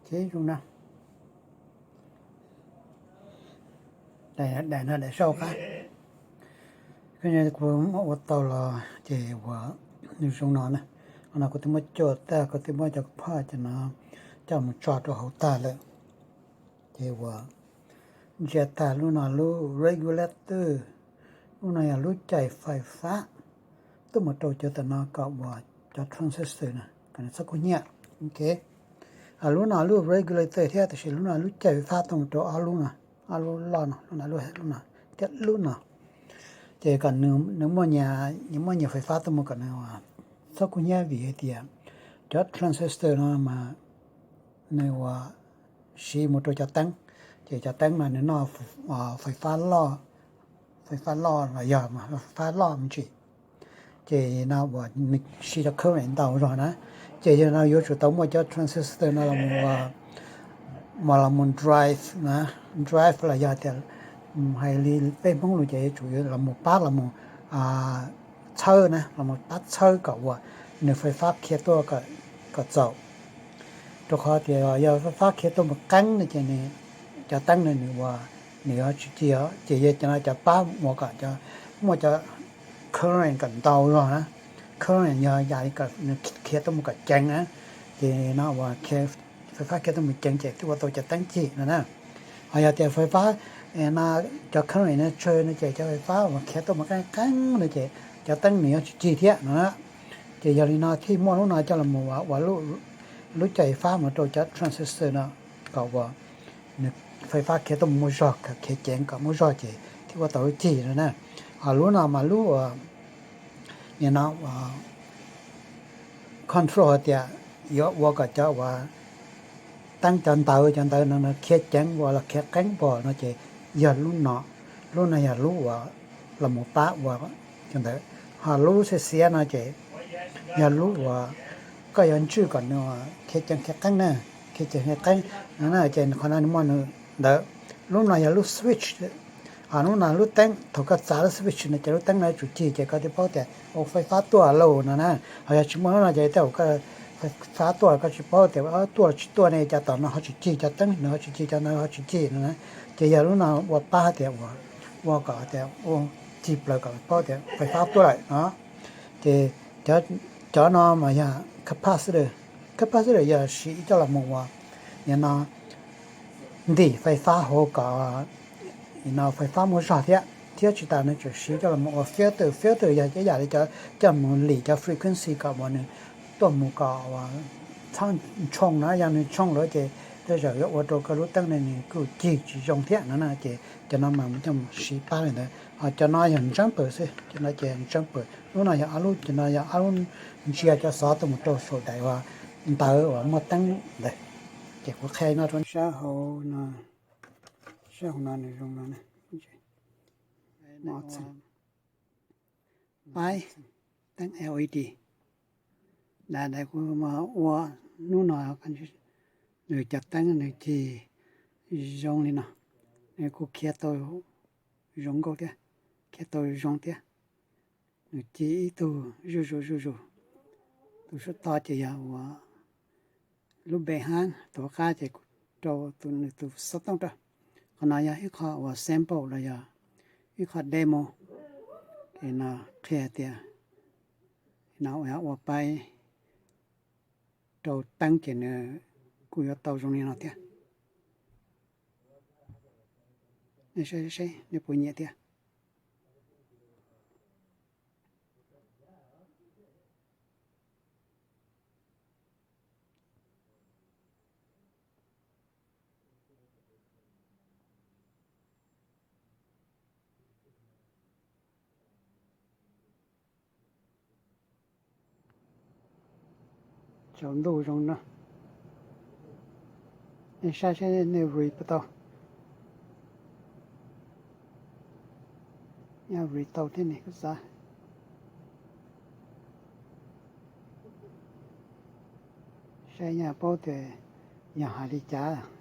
Zoo na, daim no daim sau qab, kuv ua tau los ces uas nws zoo no na. Qhov no kuv twb muab cuam tag, kuv twb muab cov phaj cov no coj mus tso rau hauv tag lawm. Ces uas ntsia tag lub no lub regulator, lub no yog lub cais fais fab tuaj mus rau cov tam no kom uas cov transistor no kom nws txhob kub hnyiab. Lub no lub regulator thiab, tab sis lub no lub cais fais fab tuaj mus rau ob lub no, ob lub loj no, lub no lub no thiab lub no. Ces kom nws muaj nyias, nws muaj nyias fais fab tuaj mus kom nws txhob kub hnyiab, vim hais tias cov transistor no mas nws uas siv mus rau cov teeb, ces cov teeb mas nws noj fais fab loj, fais fab loj los yog fais fab loj me ntsis, ces no uas nws siv cov current ntau zog na. Ces yog no yuav tsum tau muaj cov transistor no los mus, los mus drive na, drive los yog tias hais li peb Hmoob lus ces yuav tsum los mus pab los mus txhawb na, los mus pab txhawb kom uas nws fais fab khiav tuaj kom txaus. Rau qhov tias yog fais fab khiav tuaj mus qeeb no ces nws, cov teeb no nws uas nws yuav tsis cig os. Ces yog cov no cov pab ua kom muaj cov current kom ntau zog na. Current yog yam li kom nws khiav tuaj mus kom ceev na, ces no uas fais fab khiav tuaj mus ceev ces thiaj ua tau cov teeb cig no na. Ho yog tias fais fab, cov current no tsawg no ces cov fais fab uas khiav tuaj mus qeeb qeeb no ces cov teeb nws yuav tsis cig thiab no na. Ces yog li no thiaj muaj lub no coj los ua lub cais fab mus rau cov transistor no kom uas nws fais fab khiav tuaj mus muaj zog, khiav ceev kom muaj zog ces thiaj ua tau lub cig no na. Ho lub no mas lub uas nim no control hais tias yuav ua kom cov uas teeb, cov ntawv, cov ntawv no khiav ceev npaum los khiav qeeb npaum no ces yog lub no. Lub no yog lub uas los mus pab ua cov ntawv. Ho lub xiab xiab no ces yog lub uas koj yuav ntswj kom nws khiav ceev khiav qeeb na, khiav ceev khiav qeeb no na. Ces qhov no nws muaj nws ntawd. Lub no yog lub switch. Ho lub no lub teeb, thaum koj txav lub switch no ces lub teeb no yuav tsum cig ces koj thiaj paub tias ua fais fab tuaj lauj no na. Ho yog tsis muaj lub no ces tej zaum koj fais fab tuaj koj tsis paub tias tuaj los tsis tuaj ne, cov tom no ho tsis cig, cov teeb no ho tsis cig, cov ntawd ho tsis cig no na. Ces yog lub no ua pab tias ua kom tias ua cig plaws kom paub tias fais fab tuaj lawm no. Ces cov no mas yog capacitor. Capacitor yog siv coj los mus ua, nim no ntim fais fab hauv kom no fais fab muaj zog thiab. Thiab tsis tas nws tseem siv coj los mus ua filter. Filter yog ib yam li coj mus lim cov frequency kom uas nws tuaj mus kom txhob ntsoo na, yog nws ntsoo lawm ces tej zaum yuav ua rau koj lub teeb ne nws kuj cig tsis zoo thiab no na. Ces cov no mas coj mus siv pab li ntawd. Ho cov no yog jumper xwb, cov no ces jumper. Lub no yog ob lub, cov no yog ob lub ntsia cov xov tuaj mus rau saum daim uas ntawv uas muaj teeb ntawd. Ces kuv qhia no rau sab hauv no, sab hauv no nws zoo no na. Paib teeb L E D. Daim kuv ua hnub no, nws cov teeb nws cig zoo li no, nws kuj khiav tau zoo nkauj thiab, khiav tau zoo thiab. Nws cig ib tug zuj zus zuj zus. Tus sub tod ces yog uas lub npe hab, tus qab ces kuv rau tus nws tus xov tooj rau. Qhov no yog ib qho uas sample los yog ib qho demo, es no qhia tias no ua paib rau teeb ces nws kuj yuav tau zoo li no thiab. Nej saib seb nej puas nyiam thiab. Tsaus ntuj zoo no. Nej saib seb nej read puas tau. Nyaj read tau thiab ne, koj xav saib nyaj paub tias yog hais li cas.